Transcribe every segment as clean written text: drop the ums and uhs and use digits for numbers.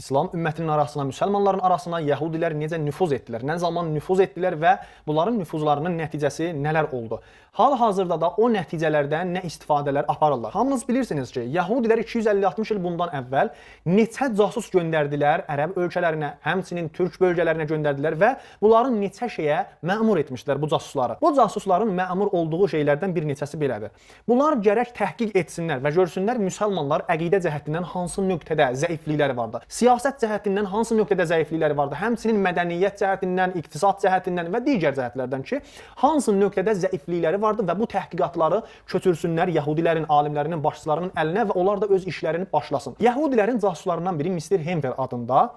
İslam ümmətinin arasına, müsəlmanların arasına yəhudilər necə nüfuz etdilər, nə zaman nüfuz etdilər və bunların nüfuzlarının nəticəsi nələr oldu? Hal-hazırda da o nəticələrdən nə istifadələr aparırlar? Hamınız bilirsiniz ki, yəhudilər 250-60 il bundan əvvəl neçə casus göndərdilər ərəb ölkələrinə, həmçinin türk bölgələrinə göndərdilər və bunların neçə şeyə məmur etmişdilər bu casusları. Bu casusların məmur olduğu şeylərdən bir neçəsi belədir. Bunlar gərək təhqiq etsinlər və görsünlər müsəlmanlar əqidə cəhətindən hansı nöqtədə zəiflikləri vardı. Siyasət cəhətindən hansı nöqtədə zəiflikləri vardı. Həmçinin mədəniyyət cəhətindən, iqtisad cəhətindən və digər cəhətlərdən ki, hansı nöqtədə zəiflikləri vardı və bu təhqiqatları köçürsünlər yəhudilərin alimlərinin, başçılarının əlinə və onlar da öz işlərini başlasın. Yəhudilərin casuslarından biri Mr. Hemfer adında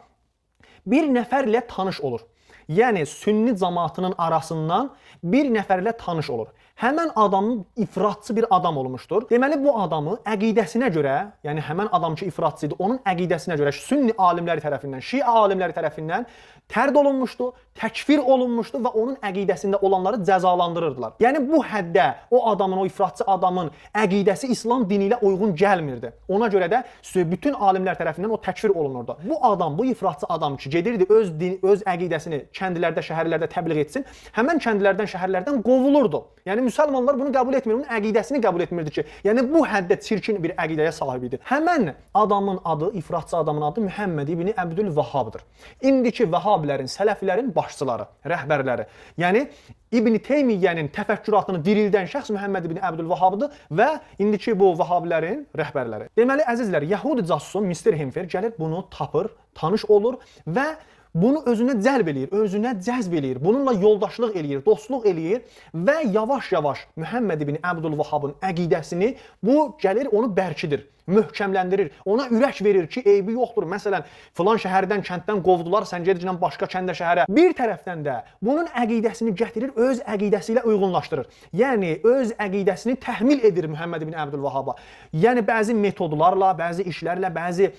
bir nəfərlə tanış olur. Yəni sünni cəmaatının arasından bir nəfərlə tanış olur. Həmən adam ifratçı bir adam olmuşdur. Deməli bu adamı əqidəsinə görə, yəni həmən adam ki ifratçı idi, onun əqidəsinə görə sünni alimləri tərəfindən, şiə alimləri tərəfindən tərd olunmuşdu, təkfir olunmuşdu və onun əqidəsində olanları cəzalandırırdılar. Yəni bu həddə o adamın, o ifratçı adamın əqidəsi İslam dini ilə uyğun gəlmirdi. Ona görə də bütün alimlər tərəfindən o təkfir olunurdu. Bu adam, bu ifratçı adam ki gedirdi öz din, öz əqidəsini kəndlərdə, şəhərlərdə təbliğ etsin, həmən kəndlərdən, şəhərlərdən qovulurdu. Yəni müsəlmanlar bunu qəbul etmir, onun əqidəsini qəbul etmirdi ki, yəni bu həddə çirkin bir əqidəyə sahib idi. Həmən adamın adı, ifratçı adamın adı Məhəmməd ibn Əbdülvəhabdır. İndiki Vəhabilərin, sələfilərin başçıları, rəhbərləri. Yəni İbn Teymiyyənin təfəkküratını dirildən şəxs Məhəmməd ibn Əbdülvəhabdır və indiki bu Vəhabilərin rəhbərləri. Deməli əzizlər, Yəhudi casusu Mr. Hemfer gəlir bunu tapır, tanış olur və bunu özünə cəlb eləyir, özünə cəzb eləyir, bununla yoldaşlıq eləyir, dostluq eləyir və yavaş-yavaş Məhəmməd ibn Əbdülvəhabın əqidəsini bu gəlir onu bərkidir, möhkəmləndirir, ona ürək verir ki, eybi yoxdur. Məsələn, filan şəhərdən, kənddən qovdular, sən gedəcəksən başqa kəndə, şəhərə. Bir tərəfdən də bunun əqidəsini gətirir, öz əqidəsi ilə uyğunlaşdırır. Yəni öz əqidəsini təhmil edir Məhəmməd ibn Əbdülvəhaba. Yəni bəzi metodlarla, bəzi işlərlə, bəzi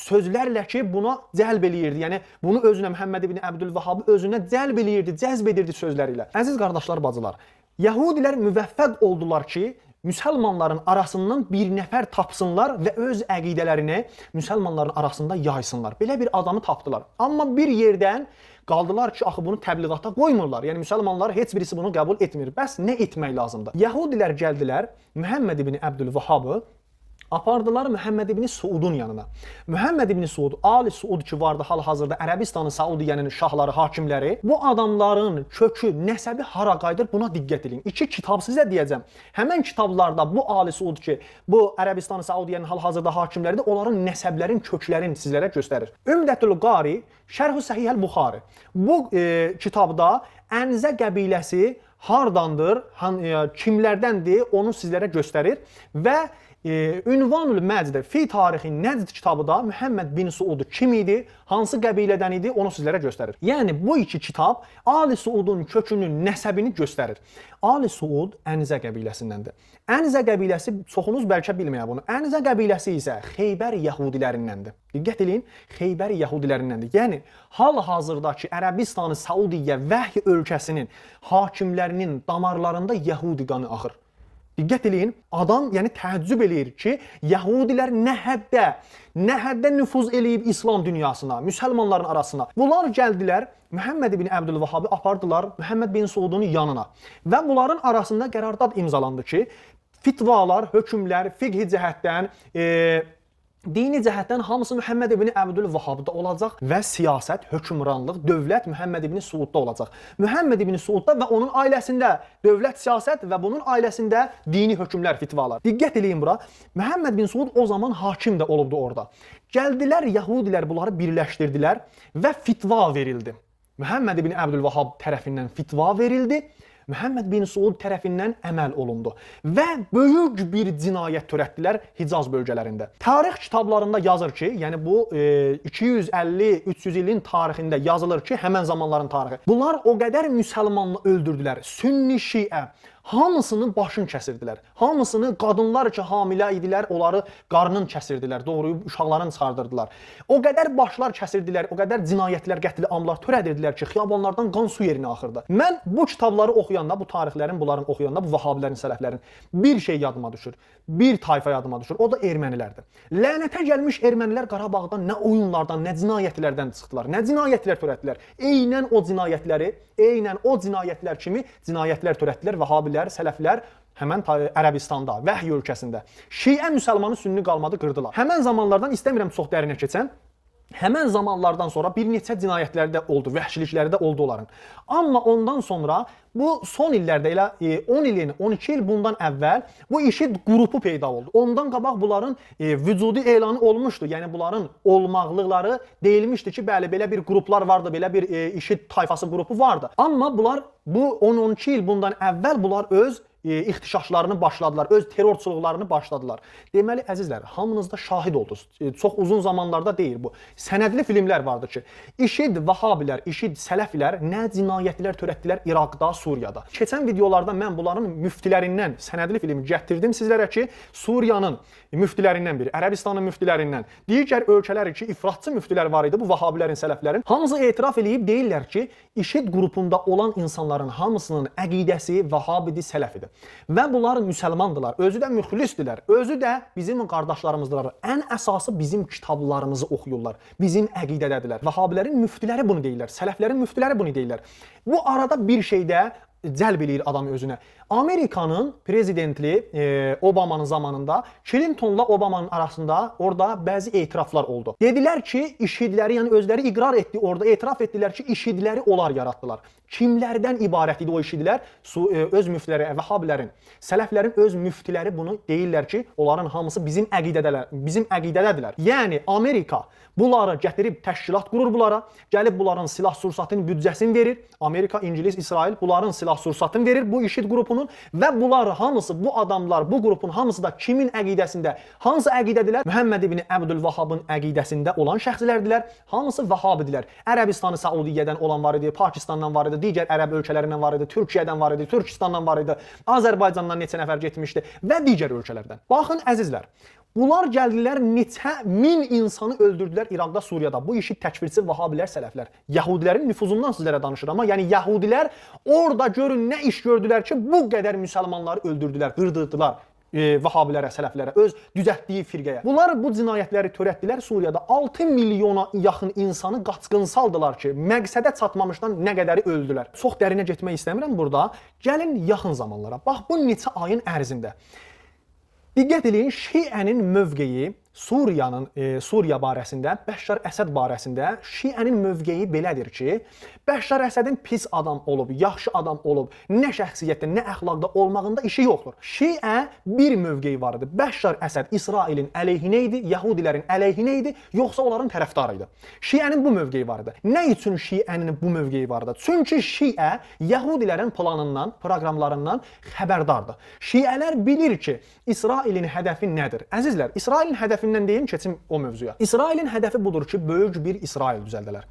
sözlərlə ki, buna cəlb eləyirdi. Yəni bunu özünə Məhəmməd ibn Əbdülvəhabı özünə cəlb eləyirdi, cəzb edirdi sözləri ilə. Əziz qardaşlar, bacılar, yəhudilər müvəffəq oldular ki, müsəlmanların arasından bir nəfər tapsınlar və öz əqidələrini müsəlmanların arasında yaysınlar. Belə bir adamı tapdılar. Amma bir yerdən qaldılar ki, axı bunu təbliğata qoymurlar. Yəni müsəlmanlar heç birisi bunu qəbul etmir. Bəs nə etmək lazımdır? Yəhudilər gəldilər Məhəmməd ibn Əbdülvəhabı apardılar Məhəmməd ibn Suudun yanına. Məhəmməd ibn Suud, Ali Suud ki vardı hal-hazırda Ərəbistanın, Saudiyyənin şahları, hakimləri. Bu adamların kökü, nəsəbi hara qayıdır? Buna diqqət edin. İki kitab sizə deyəcəm. Həmən kitablarda bu Ali Suud ki, bu Ərəbistanın, Saudiyyənin hal-hazırda hakimləridir, onların nəsəblərin, köklərin sizlərə göstərir. Ümdətül Qari, Şərh-ü Səhihəl Buxari. Bu kitabda Ənzə qəbiləsi hardandır, kimlərdəndir, onu sizlərə göstərir və Ünvanül Məcd fi tarixi Nəcd kitabı da Məhəmməd bin Suud kim idi, hansı qəbilədən idi, onu sizlərə göstərir. Yəni bu iki kitab Ali Suudun kökünün, nəsəbini göstərir. Ali Suud Ənzə qəbiləsindəndir. Ənzə qəbiləsi, çoxunuz bəlkə bilməyə bunu. Ənzə qəbiləsi isə Xeybər yəhudilərindəndir. Diqqət eləyin, Xeybər yəhudilərindəndir. Yəni hal-hazırdakı Ərəbistanı, Saudiyyə, Vəhy ölkəsinin hakimlərinin damarlarında yəhudi qanı axır. Diqqət eləyin, adam yəni təəccüb eləyir ki, yəhudilər nə həddə nüfuz eləyib İslam dünyasına, müsəlmanların arasına. Bunlar gəldilər, Məhəmməd ibn Əbdülvəhabı apardılar Məhəmməd bin Suudun yanına və bunların arasında qərardad imzalandı ki, fitvalar, hökmlər, fiqhi cəhətdən, dini cəhətdən hamısı Məhəmməd ibn Əbdülvəhabda olacaq və siyasət, hökmranlıq, dövlət Məhəmməd ibn Suudda olacaq. Məhəmməd ibn Suudda və onun ailəsində dövlət, siyasət və bunun ailəsində dini hökmlər, fitvalar. Diqqət eləyin bura. Məhəmməd bin Suud o zaman hakim də olubdu orada. Gəldilər yəhudilər bunları birləşdirdilər və fitva verildi. Məhəmməd ibn Əbdülvəhab tərəfindən fitva verildi. Məhəmməd bin Suud tərəfindən əməl olundu və böyük bir cinayət törətdilər Hicaz bölgələrində. Tarix kitablarında yazır ki, yəni bu 250-300 ilin tarixində yazılır ki, həmən zamanların tarixi. Bunlar o qədər müsəlmanını öldürdülər. Sünni, şiə, Hamısının başını kəsirdilər. Hamısını qadınlar ki hamilə idilər, onları qarnın kəsirdilər, doğrayıb uşaqlarını çıxardırdılar. O qədər başlar kəsirdilər, o qədər cinayətlər, qətliamlar törədirdilər ki, xiyabanlardan qan su yerinə axırdı. Mən bu kitabları oxuyanda, bu tarixlərin, bunların oxuyanda, bu Vahabilərin, sələflərin bir şey yadıma düşür. Bir tayfa yadıma düşür. O da ermənilərdir. Lənətə gəlmiş ermənilər Qarabağda nə oyunlardan, nə cinayətlərdən çıxdılar, nə cinayətlər törətdilər. Eynən o cinayətləri, eynən o cinayətlər kimi cinayətlər törətdilər Vahabilər, sələflər həmən Ərəbistanda, Vəhy ölkəsində. Şiə müsəlmanı sünni qalmadı, qırdılar. Həmən zamanlardan istəmirəm çox dərinə keçəm. Həmən zamanlardan sonra bir neçə cinayətləri də oldu, vəhşilikləri də oldu onların. Amma ondan sonra bu son illərdə elə 10 ilin, 12 il bundan əvvəl bu IŞİD qrupu peyda oldu. Ondan qabaq bunların vücudi elanı olmuşdu. Yəni bunların olmaqlıqları deyilmişdi ki, bəli belə bir qruplar vardı, belə bir IŞİD tayfası qrupu vardı. Amma bunlar bu 10-12 il bundan əvvəl bunlar öz ixtişaşlarını başladılar, öz terrorçuluqlarını başladılar. Deməli əzizlər, hamınız da şahid oldunuz. Çox uzun zamanlarda deyil bu. Sənədli filmlər vardı ki, IŞİD Vahabilər, IŞİD sələflər nə cinayətlər törətdilər İraqda, Suriyada. Keçən videolarda mən bunların müftilərindən sənədli film gətirdim sizlərə ki, Suriyanın müftilərindən biri, Ərəbistanın müftilərindən, digər ölkələr ki, ifratçı müftilər var idi bu Vahabilərin, sələflərin. Hamısı etiraf eləyib deyirlər ki, IŞİD qrupunda olan insanların hamısının əqidəsi Vahabidir, sələfidir. Və bunlar müsəlmandılar, özü də müxlisdirlər, özü də bizim qardaşlarımızdırlar. Ən əsası bizim kitablarımızı oxuyurlar, bizim əqidədədirlər. Vahabilərin müftiləri bunu deyirlər, sələflərin müftiləri bunu deyirlər. Bu arada bir şey də cəlb eləyir adamı özünə. Amerikanın prezidentli Obamanın zamanında Clintonla Obamanın arasında orada bəzi etiraflar oldu. Dedilər ki, IŞİD-ləri, yəni özləri iqrar etdi, orada etiraf etdilər ki, IŞİD-ləri onlar yaratdılar. Kimlərdən ibarət idi o IŞİD-lər? Öz müftiləri, Vəhabilərin, sələflərin öz müftiləri bunu deyirlər ki, onların hamısı bizim əqidədələr, bizim əqidədədirlər. Yəni Amerika bunları gətirib təşkilat qurur bunlara, gəlib bunların silah-sursatın büdcəsini verir. Amerika, İngilis, İsrail bunların silah-sursatını verir bu IŞİD qrupunun və bunlar hamısı, bu adamlar, bu qrupun hamısı da kimin əqidəsində, hansı əqidədirlər? Məhəmməd ibn Əbdülvəhabın əqidəsində olan şəxslərdilər. Hamısı Vəhabidirlər. Ərəbistanı Səudiyyədən olan var idi, Pakistandan var idi, digər ərəb ölkələrindən var idi, Türkiyədən var idi, Türkistandan var idi, Azərbaycandan neçə nəfər getmişdi və digər ölkələrdən. Baxın əzizlər, bunlar gəldilər neçə min insanı öldürdülər İraqda, Suriyada. Bu işi təkfirçi Vahabilər, sələflər. Yəhudilərin nüfuzundan sizlərə danışıram amma yəni Yəhudilər orada görün nə iş gördülər ki, bu qədər müsəlmanları öldürdülər, qırdırdılar. Vahabilərə, sələflərə, öz düzəltdiyi firqəyə. Bunlar bu cinayətləri törətdilər Suriyada. 6 milyona yaxın insanı qaçqın saldılar ki, məqsədə çatmamışdan nə qədəri öldülər. Çox dərinə getmək istəmirəm burada. Gəlin yaxın zamanlara. Bax bu neçə ayın ərzində. Diqqət eləyin, Şiənin mövqeyi Suriyanın Suriya barəsində, Bəşşar Əsəd barəsində Şiənin mövqeyi belədir ki, Bəşşar Əsədin pis adam olub, yaxşı adam olub, nə şəxsiyyətdə, nə əxlaqda olmağında işi yoxdur. Şiə bir mövqeyi var idi. Bəşşar Əsəd İsrailin əleyhinə idi, Yəhudilərin əleyhinə idi, yoxsa onların tərəfdarı idi. Şiənin bu mövqeyi var idi. Nə üçün Şiənin bu mövqeyi var idi? Çünki Şiə Yəhudilərin planından, proqramlarından xəbərdardır. Şiələr bilir ki, İsrailin hədəfi nədir? Əzizlər, İsrailin hədəfi deyim, keçim o mövzuya. İsrailin hədəfi budur ki, böyük bir İsrail düzəldələr.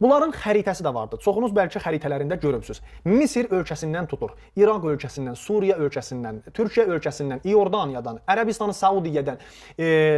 Bunların xəritəsi də vardı. Çoxunuz bəlkə xəritələrində görübsüz. Misir ölkəsindən tutur, İraq ölkəsindən, Suriya ölkəsindən, Türkiyə ölkəsindən, İordaniyadan, Ərəbistanı Səudiyyədən,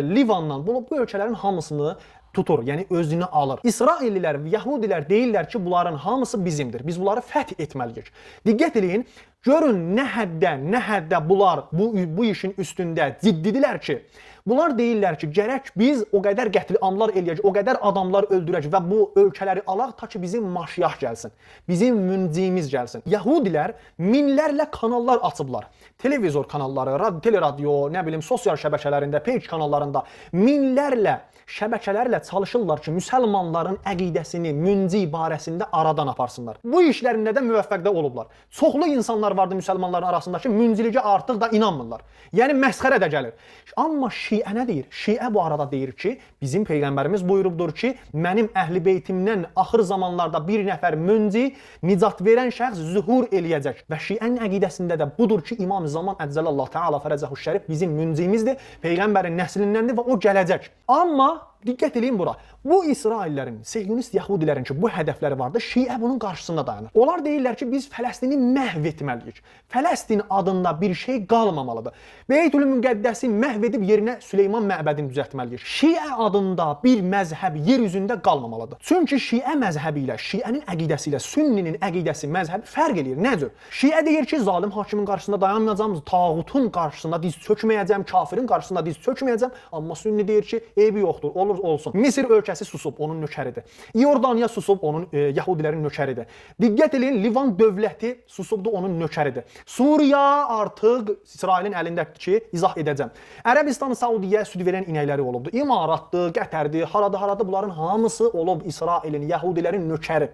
Livandan, bu ölkələrin hamısını tutur, yəni özünü alır. İsraillilər, Yəhudilər deyirlər ki, bunların hamısı bizimdir. Biz bunları fəth etməliyik. Diqqət eləyin, görün nə həddə bunlar bu işin üstündə ciddidirlər ki, bunlar deyirlər ki, gərək biz o qədər qətliamlar eləyək, o qədər adamlar öldürək və bu ölkələri alaq ta ki bizim maşiyah gəlsin, bizim müncimiz gəlsin. Yəhudilər minlərlə kanallar açıblar. Televizor kanalları, teleradio, nə bilim, sosial şəbəkələrində, page kanallarında minlərlə şəbəkələrlə çalışırlar ki, müsəlmanların əqidəsini münci barəsində aradan aparsınlar. Bu işlərində də müvəffəq də olublar. Çoxlu insanlar vardı müsəlmanların arasında ki, münciliyə artıq da inanmırlar. Yəni məsxərə də gəlir. Amma Şiə nə deyir? Şiə bu arada deyir ki, bizim peyğəmbərimiz buyurubdur ki, mənim əhl-i beytimdən axır zamanlarda bir nəfər münci, nicat verən şəxs zühur eləyəcək. Və Şiənin əqidəsində də budur ki, İmam Zaman əcəlallahu təala fərəcəhu şərif bizim müncimizdir, peyğəmbərin nəslindəndir və o gələcək. Amma Diqqət eləyin bura. Bu İsraillərin, Siyonist Yahudilərin ki, bu hədəfləri vardı, Şiə bunun qarşısında dayanır. Onlar deyirlər ki, biz Fələstini məhv etməliyik. Fələstin adında bir şey qalmamalıdır. Beytül Müqəddəsi məhv edib yerinə Süleyman məbədini düzəltməliyik. Şiə adında bir məzhəb yer üzündə qalmamalıdır. Çünki Şiə məzhəbi ilə, Şiənin əqidəsi ilə Sünninin əqidəsi, məzhəbi fərq eləyir. Nə cür? Şiə deyir ki, zalim hakimin qarşısında dayanmayacağam, tağutun qarşısında diz çökməyəcəm, kafirin qarşısında diz çökməyəcəm. Amma Sünni deyir ki, eybi yoxdur, olur olsun. Misir ölkəsi susub, onun nökəridir. İordaniya susub, onun Yahudilərin nökəridir. Diqqət eləyin, Livan dövləti susubdur, onun nökəridir. Suriya artıq İsrailin əlindədir ki, izah edəcəm. Ərəbistan, Saudiyyə süd verən inəkləri olubdur. İmaratdır, Qətərdir, haradır, bunların hamısı olub İsrailin, Yahudilərin nökəri.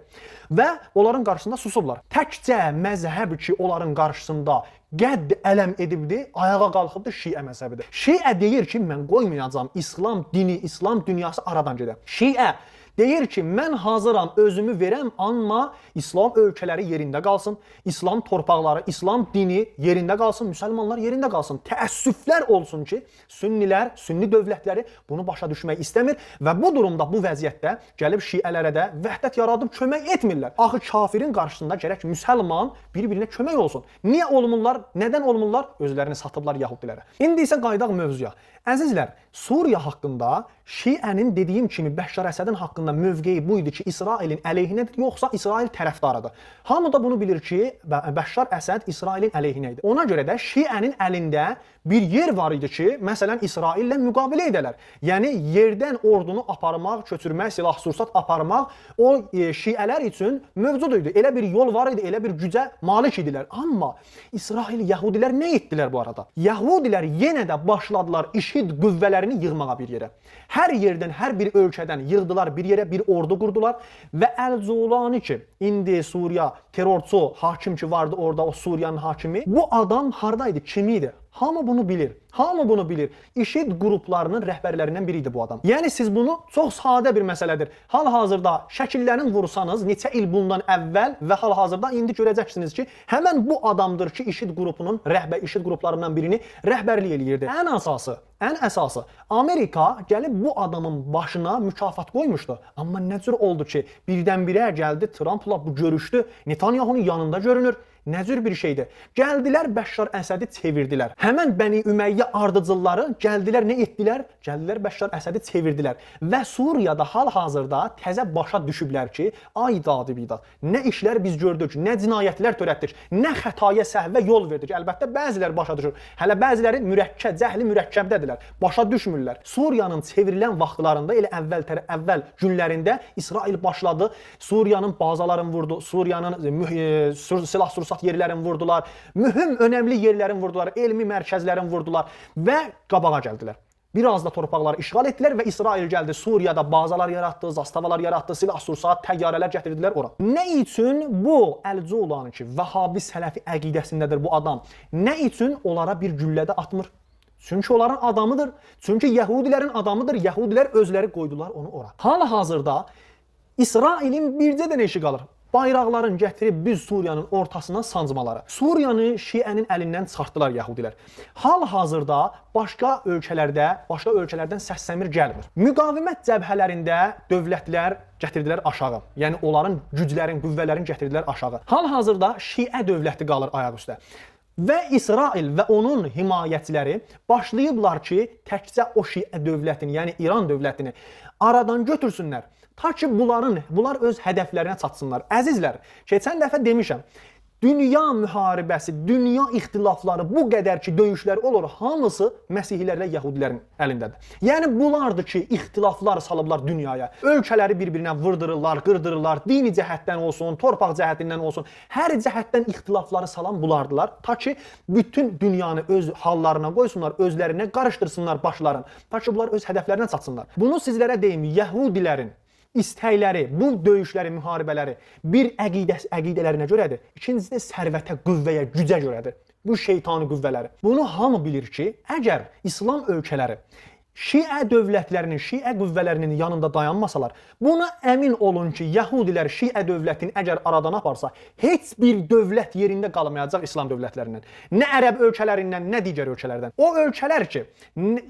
Və onların qarşısında susublar. Təkcə məzhəb ki, onların qarşısında qədd ələm edibdi, ayağa qalxıbdı Şiə məzhəbidir. Şiə deyir ki, mən qoymayacağam İslam dini, İslam dünyası aradan gedə. Şiə deyir ki, mən hazıram özümü verəm, amma İslam ölkələri yerində qalsın, İslam torpaqları, İslam dini yerində qalsın, müsəlmanlar yerində qalsın. Təəssüflər olsun ki, sünnilər, sünni dövlətləri bunu başa düşmək istəmir və bu durumda, bu vəziyyətdə gəlib şiələrə də vəhdət yaradıb kömək etmirlər. Axı kafirin qarşısında gərək müsəlman bir-birinə kömək olsun. Niyə olmurlar? Nədən olmurlar? Özlərini satıblar yahudilərə. İndi isə qayıdaq mövzuya. Əzizlər, Suriya haqqında Şiənin dediyim kimi Bəşşar Əsədin haqqında mövqeyi bu idi ki, İsrailin əleyhinədir, yoxsa İsrail tərəfdarıdır. Hamı da bunu bilir ki, Bəşşar Əsəd İsrailin əleyhinə idi. Ona görə də Şiənin əlində bir yer var idi ki, məsələn İsraillə müqavilə edələr. Yəni yerdən ordunu aparmaq, köçürmək, silah-sursat aparmaq o şiələr üçün mövcud idi. Elə bir yol var idi, elə bir gücə malik idilər. Amma İsrail, Yahudilər nə etdilər bu arada? Yahudilər yenə də başladılar IŞİD qüvvələrini yığmağa bir yerə. Hər yerdən, hər bir ölkədən yığdılar bir yerə, bir ordu qurdular və Əl-Culani ki, indi Suriya terrorçu hakim ki vardı orada, o Suriyanın hakimi, bu adam hardaydı, kim idi? Hamı bunu bilir. Hamı bunu bilir. IŞİD qruplarının rəhbərlərindən biri idi bu adam. Yəni siz bunu çox sadə bir məsələdir. Hal-hazırda şəkillərini vursanız neçə il bundan əvvəl və hal-hazırda indi görəcəksiniz ki, həmən bu adamdır ki, IŞİD qrupunun rəhbər, IŞİD qruplarından birini rəhbərlik eləyirdi. Ən əsası Amerika gəlib bu adamın başına mükafat qoymuşdu. Amma nə cür oldu ki, birdən-birə gəldi Trampla bu görüşdü, Netanyahunun yanında görünür. Nə cür bir şeydir? Gəldilər Bəşşar Əsədi çevirdilər. Həmən Bəni Üməyyə ardıcılları gəldilər nə etdilər? Gəldilər Bəşşar Əsədi çevirdilər. Və Suriyada hal-hazırda təzə başa düşüblər ki, ay dadı bidad, nə işlər biz gördük, nə cinayətlər törətdik, nə xətaya, səhvə yol verdik. Əlbəttə bəziləri başa düşür. Hələ bəziləri mürəkkəb, cəhli mürəkkəbdədirlər. Başa düşmürlər. Suriyanın çevrilən vaxtlarında elə əvvəl günlərində İsrail başladı. Suriyanın bazalarını vurdu, Suriyanın silah-sursat yerlərini vurdular, mühüm, önəmli yerlərini vurdular, elmi mərkəzlərini vurdular və qabağa gəldilər. Biraz da torpaqları işğal etdilər və İsrail gəldi Suriyada bazalar yaratdı, zastavalar yaratdı, silah-sursat, təyyarələr gətirdilər ora. Nə üçün bu Əl-Culani ki, Vəhabi sələfi əqidəsindədir bu adam, nə üçün onlara bir güllə də atmır? Çünki onların adamıdır. Çünki Yəhudilərin adamıdır. Yəhudilər özləri qoydular onu ora. Hal-hazırda İsrailin bircə dənə işi qalır. Bayraqların gətirib biz Suriyanın ortasına sancmaları. Suriyanı Şiənin əlindən çıxartdılar Yəhudilər. Hal-hazırda başqa ölkələrdən səs-səmir gəlmir. Müqavimət cəbhələrində dövlətlər gətirdilər aşağı. Yəni onların güclərin, qüvvələrin gətirdilər aşağı. Hal-hazırda Şiə dövləti qalır ayaq üstə. Və İsrail və onun himayəçiləri başlayıblar ki, təkcə o Şiə dövlətini, yəni İran dövlətini aradan götürsünlər. Ta ki bunlar öz hədəflərinə çatsınlar. Əzizlər, keçən dəfə demişəm, dünya müharibəsi, dünya ixtilafları, bu qədər ki döyüşlər olur, hamısı Məsihlərlə Yəhudilərin əlindədir. Yəni bunlardır ki, ixtilaflar salıblar dünyaya. Ölkələri bir-birinə vurdururlar, qırdırırlar, dini cəhətdən olsun, torpaq cəhətindən olsun, hər cəhətdən ixtilafları salan bunlardılar. Ta ki bütün dünyanı öz hallarına qoysunlar, özlərinə qarışdırsınlar başların. Ta ki bunlar öz hədəflərinə çatsınlar. Bunu sizlərə deyim, Yəhudilərin istəkləri, bu döyüşləri, müharibələri bir əqidələrinə görədir. İkincisi də sərvətə, qüvvəyə, gücə görədir. Bu şeytani qüvvələri. Bunu hamı bilir ki, əgər İslam ölkələri Şiə dövlətlərinin, Şiə qüvvələrinin yanında dayanmasalar, buna əmin olun ki, Yəhudilər Şiə dövlətini əgər aradan aparsa, heç bir dövlət yerində qalmayacaq İslam dövlətlərindən. Nə ərəb ölkələrindən, nə digər ölkələrdən. O ölkələr ki,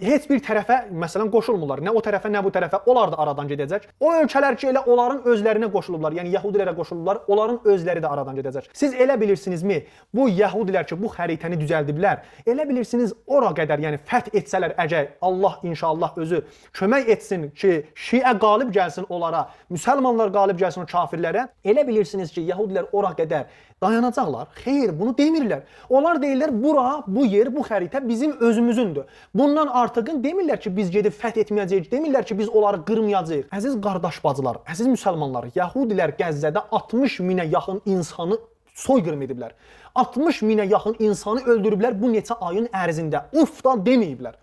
heç bir tərəfə məsələn qoşulmurlar, nə o tərəfə, nə bu tərəfə, onlar da aradan gedəcək. O ölkələr ki, elə onların özlərinə qoşulublar, yəni Yəhudilərə qoşulublar, onların özləri də aradan gedəcək. Siz elə bilirsinizmi, bu Yəhudilər ki, bu xəritəni düzəldiblər, elə bilirsiniz ora qədər, yəni fəth etsələr əgər Allah inşallah özü kömək etsin ki, Şiə qalib gəlsin onlara, müsəlmanlar qalib gəlsin o kafirlərə, elə bilirsiniz ki, Yəhudilər ora qədər dayanacaqlar? Xeyr, bunu demirlər. Onlar deyirlər, bura, bu yer, bu xəritə bizim özümüzündür. Bundan artıqın demirlər ki, biz gedib fəth etməyəcəyik, demirlər ki, biz onları qırmayacağıq. Əziz qardaş bacılar, əziz müsəlmanlar, Yəhudilər Qəzzədə 60 minə yaxın insanı soyqırım ediblər. 60 minə yaxın insanı öldürüblər bu neçə ayın ərzində. Uf da deməyiblər.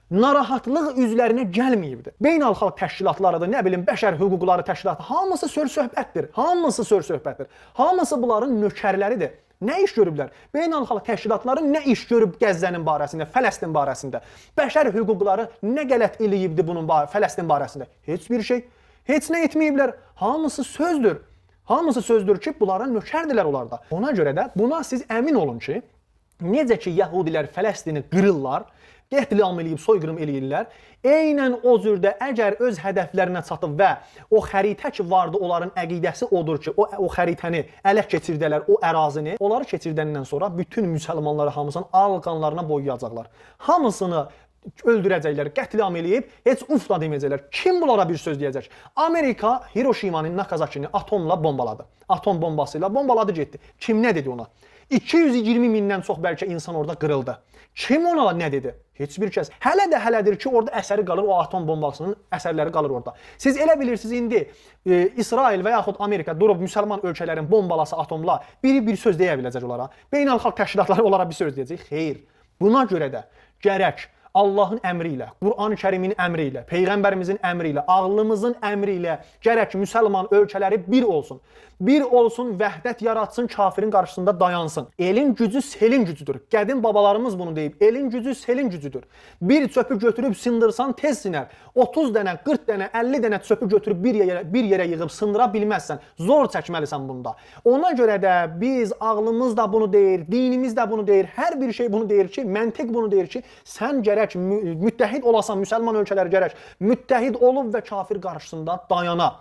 Narahatlıq üzlərinə gəlməyibdir. Beynəlxalq təşkilatları da, nə bilim, bəşər hüquqları təşkilatı, hamısı söz-söhbətdir. Hamısı söz-söhbətdir. Hamısı bunların nökərləridir. Nə iş görüblər? Beynəlxalq təşkilatları nə iş görüb Qəzzənin barəsində, Fələstin barəsində? Bəşər hüquqları nə qələt eləyibdi bunun Fələstin barəsində? Heç bir şey. Heç nə etməyiblər. Hamısı sözdür. Hamısı sözdür ki, bunlara nökərdilər onlar da. Ona görə də buna siz əmin olun ki, necə ki Yəhudilər Fələstini qırırlar, qətliam eləyib, soyqırım eləyirlər, eynən o cürdə əgər öz hədəflərinə çatıb və o xəritə ki vardı, onların əqidəsi odur ki, o xəritəni ələ keçirdələr, o ərazini, onları keçirdəndən sonra bütün müsəlmanları hamısını al qanlarına boyayacaqlar. Hamısını öldürəcəklər, qətliam eləyib, heç uf da deməyəcəklər. Kim bunlara bir söz deyəcək? Amerika Hiroşimanın Nakazakini atomla bombaladı. Atom bombası ilə bombaladı, getdi. Kim nə dedi ona? 220 mindən çox bəlkə insan orada qırıldı. Kim ona nə dedi? Heç bir kəs. Hələ də hələdir ki, orada əsəri qalır, o atom bombasının əsərləri qalır orada. Siz elə bilirsiniz indi İsrail və yaxud Amerika durub müsəlman ölkələrin bombalası atomla biri bir söz deyə biləcək onlara. Beynəlxalq təşkilatları onlara bir söz deyəcək. Xeyr. Buna görə də gərək Allahın əmri ilə, Qur'an-ı Kərimin əmri ilə, Peyğəmbərimizin əmri ilə, ağlımızın əmri ilə gərək müsəlman ölkələri bir olsun. Bir olsun, vəhdət yaratsın, kafirin qarşısında dayansın. Elin gücü selin gücüdür. Qədim babalarımız bunu deyib. Elin gücü selin gücüdür. Bir çöpü götürüb sındırsan tez sinər. 30 dənə, 40 dənə, 50 dənə çöpü götürüb bir yerə yığıb sındıra bilməzsən. Zor çəkməlisən bunda. Ona görə də biz ağlımız da bunu deyir, dinimiz də bunu deyir, hər bir şey bunu deyir ki, məntiq bunu deyir ki, sən gərək müttəhid olasan, müsəlman ölkələri gərək müttəhid olub və kafir qarşısında dayana.